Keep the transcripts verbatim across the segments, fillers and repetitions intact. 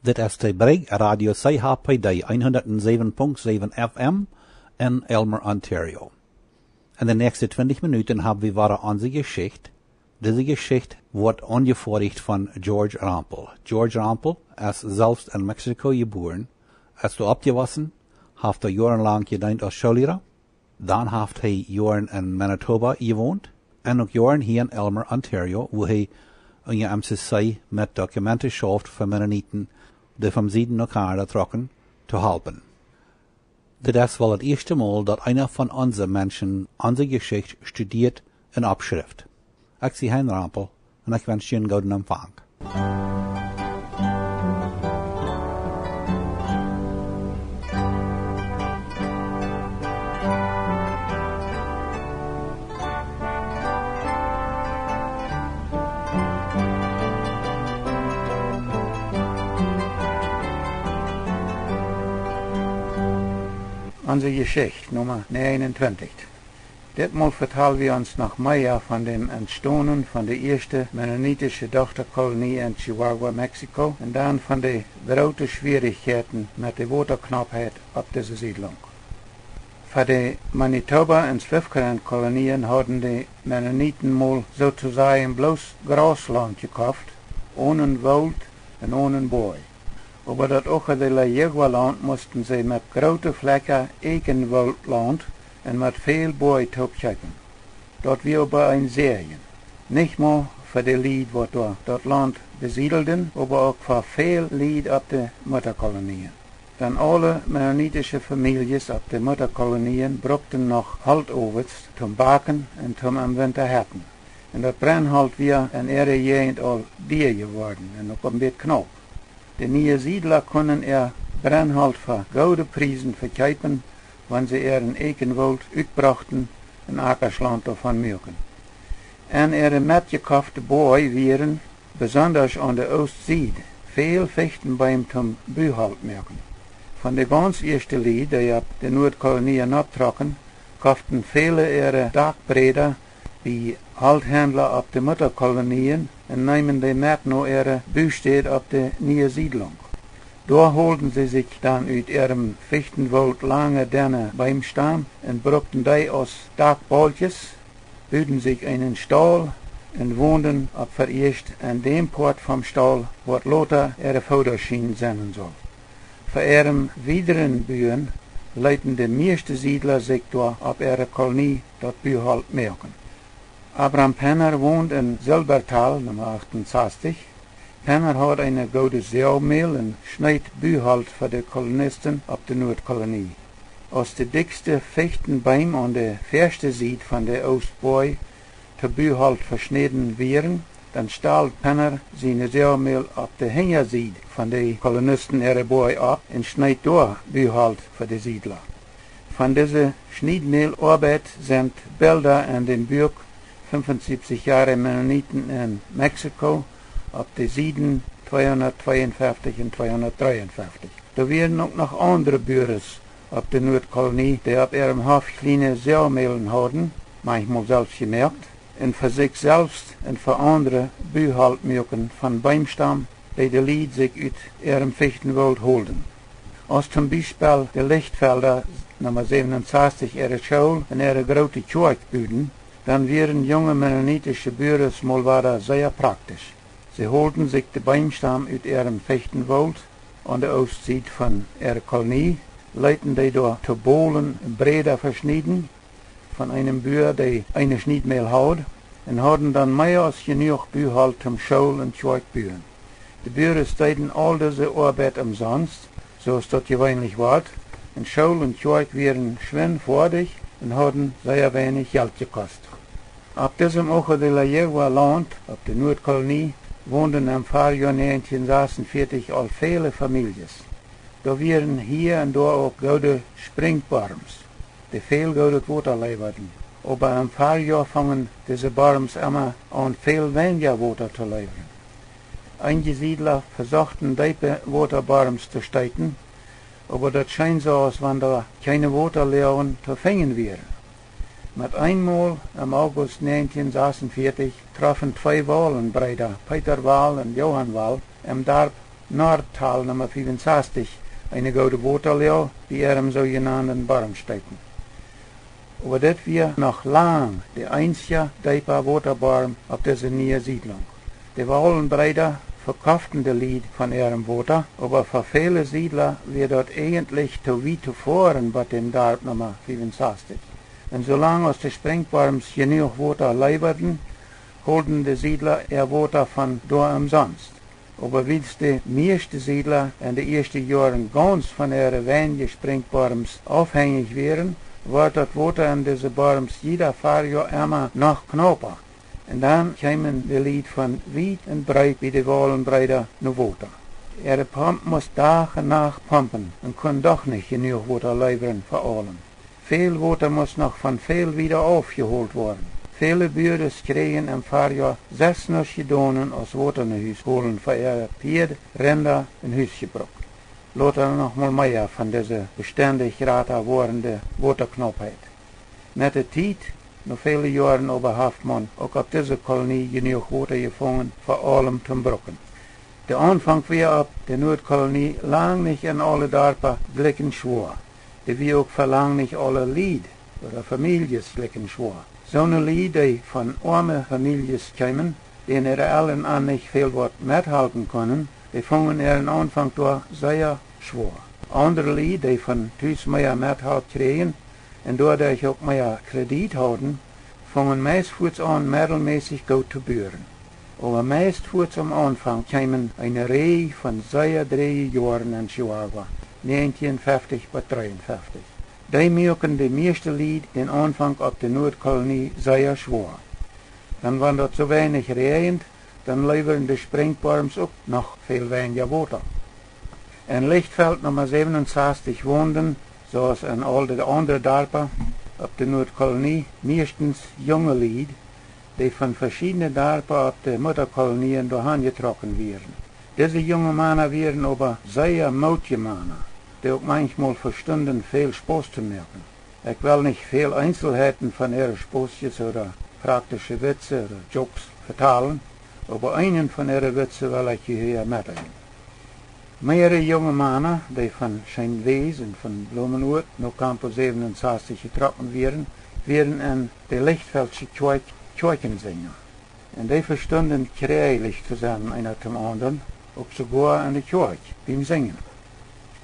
Dit es de Brigj, Radio C H P D, een hundat säwen Punkt säwen F M en Aylmer, Ontario. En de näakjste twintich Minuten hab wie wada onse Jeschicht. Dise Jeschicht woat aunjefoadicht von George Rempel. George Rempel es selfst en Mexiko jebuaren, es doa oppjewossen, haft doa joarenlang jedeent aus Schoolliera. Dan haft hee Joaren en Manitoba jewont un uk Joaren hia en Aylmer, Ontario, wua hee unja M C C met Dokumenten schauft fa Mennoniten, dee vom Sieden no Kanada trocken, to halpen. Dit es woll daut ieeschte Mol, daut eena von onse Menschen onse Jeschicht studieet un oppschrift. Ekj sie Hein Rempel un ekj wensch junt eenen gooden Empfang. Onse Jeschicht, Numma näajenuntwintich. Ditmol vetal wie ons noch mea von däm Entstonen von de ieeschte mennonitische Dochtakolonie en Chihuahua, Mexiko, un dan von de groote Schwierichkjeiten met de Wotaknaupheit opp dise Siedlunk. Fa de Manitoba un Swift Current Kolonien hauden de Mennoniten mol soo to sajen bloos Grauslaunt jekoft, onen Woolt un onen Boaj. Oba daut Ojo de la Yegua Launt musten see met groote Flakja Eekjenwooltlaunt un met väl Boaj toop kjeepen. Daut wia oba een Säajen, nich mau fa de Lied, waut doa daut Launt besiedelden, oba uk fa väl Lied opp de Muttakolonien. Dan aule mennonitische Famieljes opp de Muttakolonien brukten noch Holtowes toom backen un toom em Winta hetten. Un daut Brennholt wia en äare Jäajent aul dia jeworden un uk een bät knaup. De niee Siedla kunnen äa Brennholt fa goode Priesen vekjeepen, wan see äaren Eekjenwoolt utbrochten un Akaschlaunt doavon muaken. En äare metjekofte Boaj wieren, besondasch aun de Oostsied, väl Fichtenbeem toom Buholt moaken. Von de gaunz ieeschte Lied, dee opp de Nuadkolonie nopp trocken, koften väle äare Dakbräda bie Holthendla opp de Muttakolonien un neemen dee met no äare Bustäd opp de niee Siedlunk. Doa holden see sikj dan ut äarem Fichtenwoolt lange denne Beemstam un brukten dee aus Dakbaulkjes, buden sikj eenen Staul un wonden opp veieescht en däm Poat vom Staul, waut lota äare Foodaschien sennen sull. Fa äarem wiedren Buen leeten de mieeschte Siedla sikj doa opp äare Kolonie daut Buholt moaken. Abram Penner wond en Silbertal, Numma achtunsastich. Penner haud eene goode Säajmäl un schneed Buholt fa de Kolonisten opp de Nuadkolonie. Aus de dikjste Fichtenbeem aun de väaschte Sied von de Oostboaj to Buholt veschnäden wieren, dan stald Penner siene Säajmäl opp de Hinjasied von de Kolonisten äare Boaj opp un schneed doa Buholt fa de Siedla. Von dise Schniedmäloabeit sent Bilda en däm Buak Fünfundsiebzig Jahre Mennoniten in Mexiko opp de Sieden tweehundertzweiundfünfzig un tweehundertdreiundfünfzig. Doa wieren uk noch aundre Buares opp de Nuadkolonie, dee opp äarem Hoff kjliene Säajmälen hauden, maunchmol selfst jemoakt, un fa sikj selfst un fa aundre Buholt muaken von Beemstam, dee de Lied sikj ut äarem Fichtenwoolt holden. Aus toom Biespel de Lichtfelda, Numma säwenunsastich, äare School un äare groote Kjoakj buden, dan wieren junge mennonitische Buares mol wada sea praktisch. See holden sikj de Beemstam ut äarem Fichtenwoolt aun de Oostsied von äare Kolonie, leeten dee doa to Bolen Bräda veschnieden von eenem Bua, dee eene Schniedmäl haud, un hauden dan mea aus jenuach Buholt toom School un Kjoakj buen. De Buares deeden aul dise Oabeit omsonst, soo aus daut jeweenlich wort, un School un Kjoakj wieren schwind foadich un hauden sea weinich Jelt jekost. Opp disem Ojo de la Yegua Launt, opp de Nuadkolonie, wonden em Farjoa näajentieen sasunvieetich aul väle Famieljes. Doa wieren hia un doa uk goode Sprinkjborms, dee väl goodet Wota leewaden. Oba em Farjoa fungen dise Borms emma aun, väl weinja Wota to leewren. Eenje Siedla vesochten, deepe Wotaborms to steeten, oba daut scheen soo, aus wan doa kjeene Wotaläajen to finjen wieren. Met eenmol, em August näajentieen sasunvieetich, troffen twee Wahlenbreeda, Peter Wahl un Johann Wahl, em Darp Nordtal Numma fiefunsastich, eene goode Wotaläw bie äarem soojenanden Bormsteeten. Oba dit wia noch lang de eensje deepa Wotaborm opp dise niee Siedlunk. De Waulenbreeda vekoften de Lied von äarem Wota, oba fa väle Siedla wia daut eejentlich too wiet to foaren bat däm Darp Numma fiefunsastich. Un soo lang aus de Sprinkjborms jenuach Wota leewaden, holden de Siedla äa Wota von doa omsonst. Oba wiels de mieeschte Siedla en de ieeschte Joaren gaunz von äare weinje Sprinkjborms aufhenjich wieren, wort daut Wota en dise Borms jieda Farjoa emma noch knaupa. Un dan kjeemen de Lied von wiet un breet bie de Waulenbreeda no Wota. Äare Pomp must Dach un Nacht pompen un kunn doch nich jenuach Wota leewren fa aulem. Väl Wota must noch von väl wieda aufjeholt woaren. Väle Buares kjrieejen em Farjoa sest nuscht jedonen aus Wota no Hus holen fa äare Pieed, Rinda un Husjebruck. Lota noch mol mea von dise bestendich jrata woarende Wotaknaupheit. Met de Tiet, no väle Joaren oba, haft maun uk opp dise Kolonie jenuach Wota jefungen fa aulem toom brucken. De Aunfank wia opp de Nuadkolonie lang nich en aule Darpa jlikj schwoa. Dee wia uk fa lang nich aule Lied ooda Famieljes jlikj schwoa. Soone Lied, dee von oame Famieljes kjeemen, dän äare Elren an nich väl waut methalpen kunnen, dee fungen äaren Aunfank doa sea schwoa. Aundre Lied, dee von Tus mea Methalp kjrieejen un doaderch uk mea Kjrediet hauden, fungen meist fuats aun, medelmässich goot to buaren. Oba meist fuats aum Aunfank kjeemen eene Reaj von sea dräje Joaren en Chihuahua, näajentieen feftich bat dreeunfeftich. Dee muaken de mieeschte Lied dän Aunfank opp de Nuadkolonie sea schwoa. Dan, wan daut soo weinich räajent, dan leewren de Sprinkjborms uk noch väl weinja Wota. En Lichtfeld Numma säwenunsastich wonden, soo aus en aul de aundre Darpa opp de Nuadkolonie, mieeschtens junge Lied, dee von veschiedne Darpa opp de Muttakolonien doahan jetrocken wieren. Dise junge Mana wieren oba sea mootje Mana, dee uk manchmol vestunden väl Spos to moaken. Ekj well nich väl Eenselheiten von äare Spauskjes ooda praktische Witze ooda jokes vetalen, oba eenen von äare Witze well ekj junt hia metdeelen. Mearere junge Mana, dee von Scheenwäs un von Bloomenuat no Campo säwenunsastich jetrocken wieren, wieren en de Lichtfeldsche Kjoakj Kjoakjensinja. Un dee vestunden kjräajlich to sennen, eena toom aundren, uk soogoa en de Kjoakj, biem Sinjen.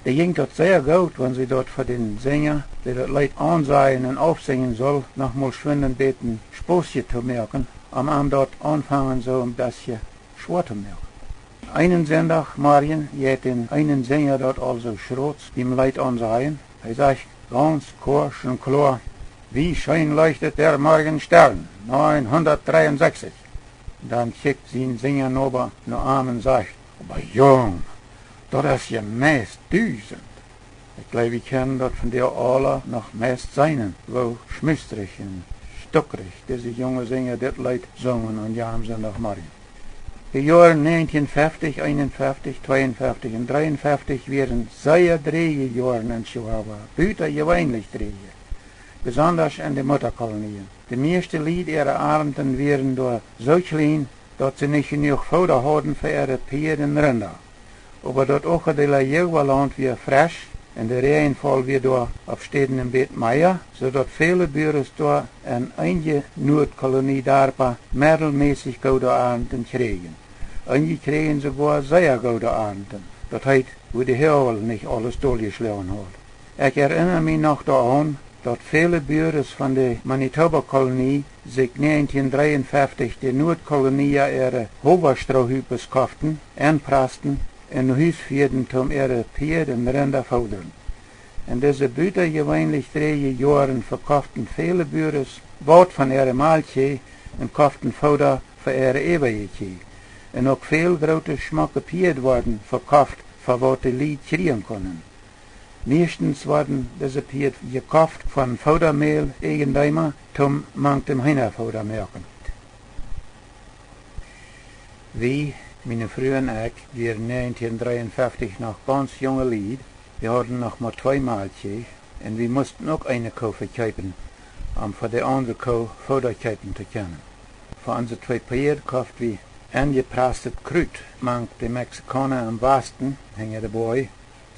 Dee jinkj daut sea goot, wan see daut fa dän Sinja, dee daut Leet aunsajen un aufsinjen sull, noch mol schwind een bät Spos to moaken, om am daut Aunfangen soo een bät schwoa to moaken. Eenen Sindach Morjen jeit dän eenen Sinja daut aulsoo schrots biem Leet aunsajen. Hee sajcht gaunz korsch un kloa: „Wie schön leuchtet der Morgenstern, neunhundertdreiundsechzig.“ Dan kjikjt sien Sinjanoba no am un sajcht: „Oba Jung, daut es je meist dusent.“ Ekj jleew, wie kjennen daut von dee aula noch meist seenen, woo schmustrich un stukrich dise junge Sinja dit Leet sungen aun jam Sindach Morjen. De Joaren näajentieen feftich, eenunfeftich, tweeunfeftich un dreeunfeftich wieren sea dräje Joaren en Chihuahua, butajeweenlich dräje, besondasch en de Muttakolonien. De mieeschte Lied äare Arnten wieren doa soo kjlien, daut see nich jenuach Fooda hauden fa äare Pieed un Rinda. Oba daut Ojo de la Yegua Launt wia fresch un de Räajenfaul wia doa opp Städen een bät mea, soo daut väle Buares doa en eenje Nuadkolonie Darpa medelmässich goode Arnten kjrieejen. Eenje kjrieejen soogoa sea goode Arnten. Daut heet, wua de Hoagel nich aules doljeschloagen haud. Ekj erinna mie noch doaraun, daut väle Buares von de Manitoba Kolonie sikj näajentieen dreeunfeftich de Nuadkolonia äare Howastroohupes koften, enprasten un no Hus fieeden, toom äare Pieed un Rinda foodren. En dise butajeweenlich dräje Joaren vekoften väle Buares waut von äare Malkjkjieej un koften Fooda fa äare äwaje Kjieej. Un uk väl groote schmocke Pieed worden vekoft fa waut de Lied kjrieen kunnen. Mieeschtens worden dise Pieed jekoft von Foodamäl Eajendeema toom mank däm Heenafooda moaken. Wie, miene Fru un ekj, wieren näajentieen dreeunfeftich noch gaunz junge Lied. Wie hauden noch mau twee Malkjkjieej un wie musten uk eene Koo vekjeepen, om fa de aundre Koo Fooda kjeepen to kjennen. Fa onse twee Pieed koft wie enjeprastet Krut mank de Mexikauna em Wasten, hinja de Boaj,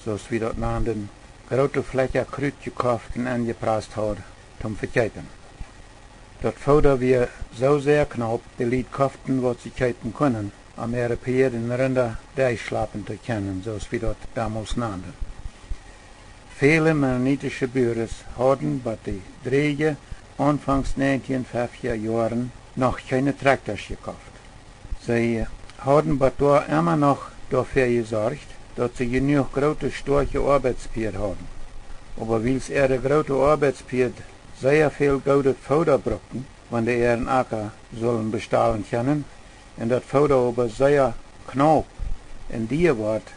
soo aus wie daut nanden, groote Flakja Krut jekoft un enjeprast haud, toom vekjeepen. Daut Fooda wia soo sea knaup, de Lied koften waut see kjeepen kunnen, om äare Pieed un Rinda derchschlapen to kjennen, soo aus wie daut domols nanden. Väle mennonitische Buaren hauden bot de dräje, aunfangs näajentieen feftja Joaren noch kjeene Trakjtasch jekoft. See hauden bot doa emma noch doafäa jesorcht, daut see jenuach groote stoakje Oabeitspieed hauden. Oba wiels äare groote Oabeitspieed sea väl goodet Fooda brukten, wan dee äaren Acka sullen bestalen kjennen, un daut Fooda oba sea knaup un dia wort,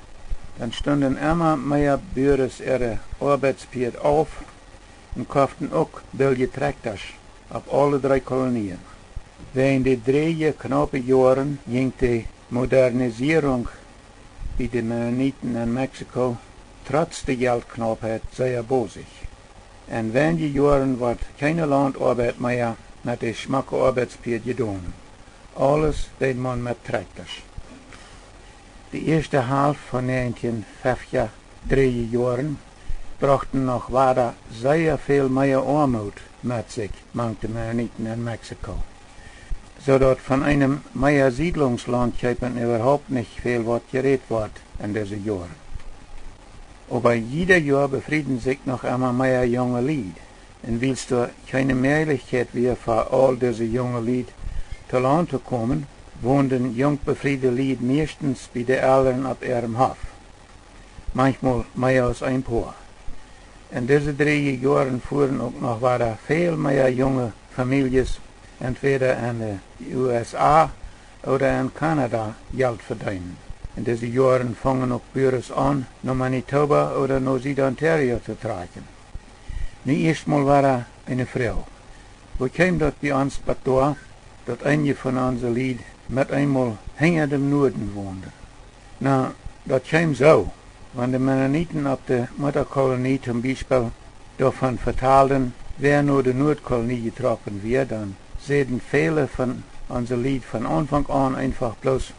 dan stunden emma mea Buaren äare Oabeitspieed auf un koften uk billje Trakjtasch opp aule dree Kolonien. Wäajen de dräje knaupe Joaren jinkj de Modernisierunk bie de Mennoniten en Mexiko, trotz de Jeltknaupheit, sea bosich. En weinje Joaren wort kjeene Launtoabeit mea met de schmocke Oabeitspieed jedonen. Aules deed maun met Trakjtasch. De ieeschte Halft von näajentieen feftja dräje Joaren brochten noch wada sea väl mea Oamoot met sikj mank de Mennoniten en Mexiko, soo daut von eenem mea Siedlungslaunt kjeepen äwahaupt nich väl waut jerät wort en dise Joaren. Oba jieda Joa befrieden sikj noch emma mea junge Lied, un wiels doa kjeene Mäajlichkjeit wia fa aul dise junge Lied to Launt to komen, wonden junk befriede Lied mieeschtens bie de Elren opp äarem Hoff, manchmol mea aus een Poa. En dise dräje Joaren fuaren uk noch wada väl mea junge Famieljes entwäda en de U S A ooda en Kanada Jelt vedeenen. En dise Joaren fungen uk Buaren aun, no Manitoba ooda no Sied-Ontario to trakjen. Nu ieescht mol wada eene Froag: Woo kjeem daut bie ons bat doa, daut eenje von onse Lied met eenmol hinja däm Nuaden wonden? Na, daut kjeem soo: Wan de Mennoniten opp de Muttakolonie toom Biespel doavon vetalden, wäa no de Nuadkolonie jetrocken wia, dan säden väle von onse Lied von Aunfank aun eenfach bloos: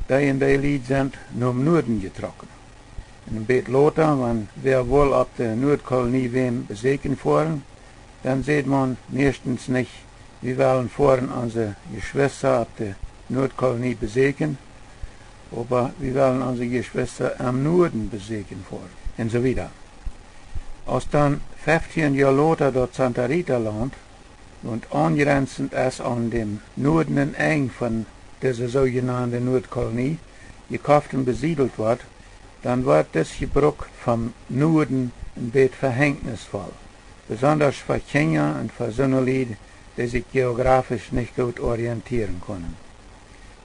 Dee un dee Lied sent nom Nuaden jetrocken. Un een bät lota, wan wäa wull opp de Nuadkolonie wäm besäkjen foaren, dan säd maun mieeschtens nich: Wie wellen foaren onse Jeschwista opp de Nuadkolonie besäkjen, oba: Wie wellen onse Jeschwista em Nuaden besäkjen foaren, un soo wieda. Aus dan feftieen Joa lota daut Santa Rita Launt, waut aunjrenzent es aun däm nuadenen Enj von dise soojenande Nuadkolonie, jekoft un besiedelt wort, dan wort dis Jebruk vom Nuaden een bät vehenjnisvoll, besondasch fa Kjinja un fa soone Lied, dee sikj jeografisch nich goot orientieren kunnen.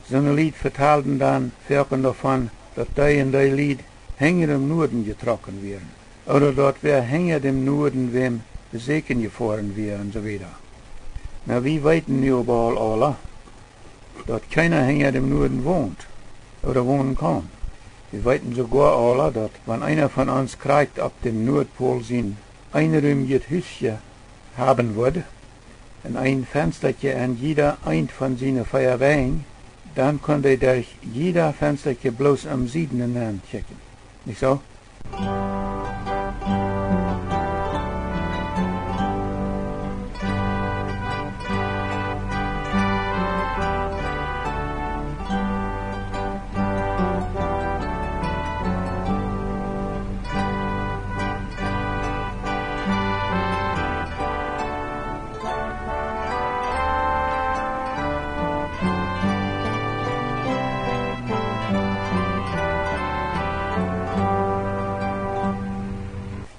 Soone Lied vetalden dan foaken doavon, daut dee un dee Lied hinja däm Nuaden jetrocken wieren, ooda daut wäa hinja däm Nuaden wäm besäkjen jefoaren wia, un soo wieda. Na, wie weeten nu oba aul aula, daut kjeena hinja däm Nuaden wont ooda wonen kaun. Wie weeten soogoa aula, daut wan eena von ons krakjt opp däm Nuadpol sien eenrumjet Husje haben wudd un een Fenstakje en jieda eent von siene vea Wenj, dan kunn dee derch jieda Fenstakje bloos em Sieden nenn kjikjen. Nich soo?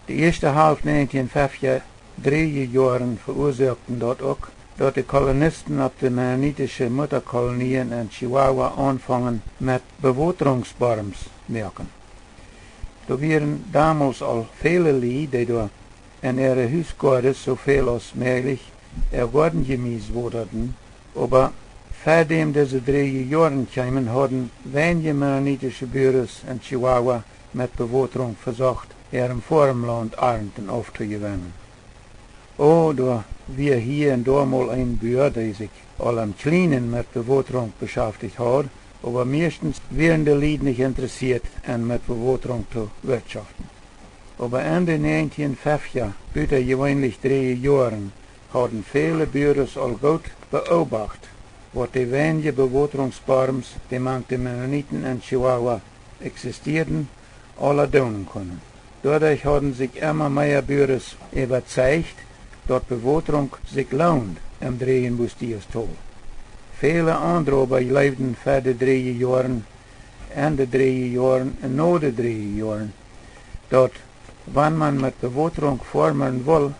De ieeschte Halft näajentieen feftja dräje Joaren veuasoakten daut uk, daut de Kolonisten opp de mennonitische Muttakolonien en Chihuahua aunfungen met Bewotrungsborms moaken. Doa wieren domols aul väle Lied, dee doa en äare Husgoades soo väl aus mäajlich äa Goadenjemies wotaden, oba ver däm dise dräje Joaren kjeemen, hauden weinje mennonitische Buaren en Chihuahua met Bewotrunk vesocht, äarem Foarmlaunt Arnten auftojewennen. O, doa wia hia un doa mol een Bua, dee sikj aul em Kjlienen met Bewotrunk beschaftigt haud, Oba meistens wieren de Lied nich interessieet en met Bewoterunk to wirtschoften. Oba en de 1950 butajeweenlich dreeje Joaren hauden väle Buaren aul goot beobacht, waut de weinje Bewoterungsforms, dee mank de Mennoniten en Chihuahua existieeden, aula doonen kunnen. Doaderch hauden sikj emma mea Buaren äwazeicht, daut Bewoterunk sikj loont em dreejen Bustillos-Tol. Väle aundre oba jleewden ver de dreeje Joaren, en de dreeje Joaren un no de dreeje Joaren, daut wan man met Bewoterunk foarmen wull,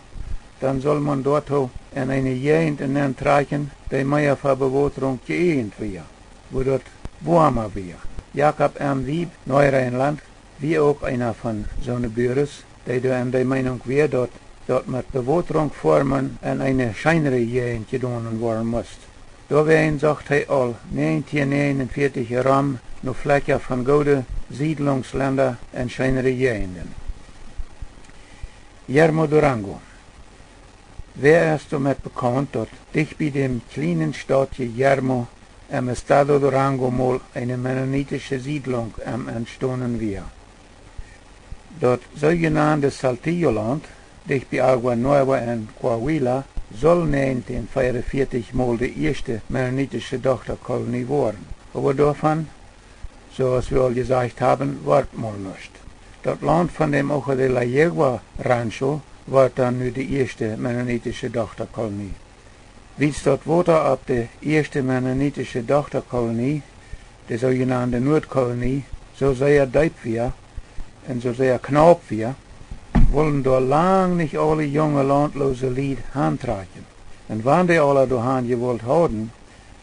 dan sull man doatoo en eene Jäajent nenntrakjen, dee mea fa Bewoterunk jeeejent wia, wua daut woama wia. Jakob M. Wieb, Neu-Rheinland, wia uk eena von soone Buaren, dee doa en de Meenunk wia, daut, daut met Bewoterunk foarmen en eene scheenre Jäajent jedonen woaren must. Doawäajen socht hee aul 1949 rom no Flakja von goode Siedlungslenda en scheenre Jäajenden. Yermo, Durango. Wäa es doamet bekaunt, daut dicht bie däm kjlienen Stautje Yermo em Estado Durango mol eene mennonitische Siedlunk em entstonen wia? Daut soojenande Saltillo-Launt, dicht bie Agua Nueva en Coahuila, sull 1944 mol de ieeschte mennonitische Dochtakolonie woaren. Oba doavon, soo aus wie aul jesajcht haben, wort mol nuscht. Daut Launt von däm Ojo de la Yegua Rancho wort dan nu de ieeschte mennonitische Dochtakolonie. Wiels daut Wota opp de ieeschte mennonitische Dochtakolonie, de soojenande Nuadkolonie, soo sea deep wia un soo sea knaup wia, wullen doa lang nich aule junge launtloose Lied hantrakjen. Un wan dee aula doahan jewult hauden,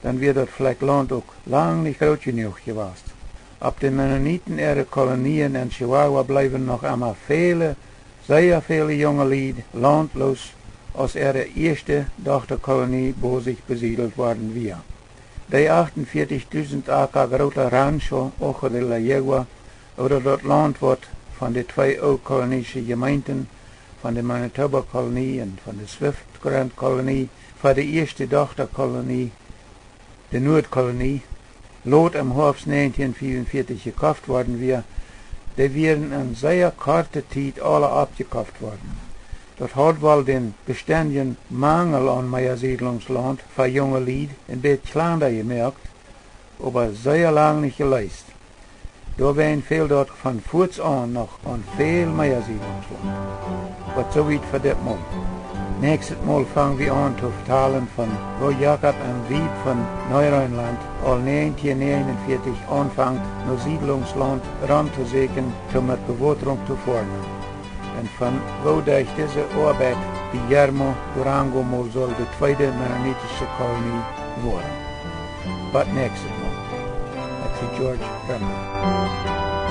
dan wia daut Flakj Launt uk lang nich groot jenuach jewast. Opp de Mennoniten äare Kolonien en Chihuahua bleewen noch emma väle, sea väle junge Lied launtloos, aus äare ieeschte Dochtakolonie bosich besiedelt worden wia. Dee 48000 Aka groote Rancho Ojo de la Yegua, ooda daut Launt, waut von de twee Ooltkolonische Jemeenten, von de Manitoba Kolonie un von de Swift Current Kolonie, fa de ieeschte Dochtakolonie, de Nuadkolonie, lot em Hoafst 1944 jekoft worden wia, dee wieren en sea korte Tiet aula oppjekoft worden. Daut haud woll dän bestendjen Mangel aun mea Siedlungslaunt fa junge Lied en bät kjlanda jemoakt, oba sea lang nich jeleest. Doawäajen fäld daut von fuaz aun noch aun väl mea Siedlungslaunt. Waut soo wiet fa dit Mol. Näakjstet Mol fang wie aun to vetalen von woo Jakob M. Wieb von Neu-Rheinland aul 1949 aunfangt, no Siedlungslaunt rom to sieekjen, om met Bewoterunk to foarmen. Un von woo derch dise Oabeit bie Yermo, Durango mol sull de tweede mennonitische Kolonie woaren. Bot näakjstet Mol. Ekj sie George Rempel.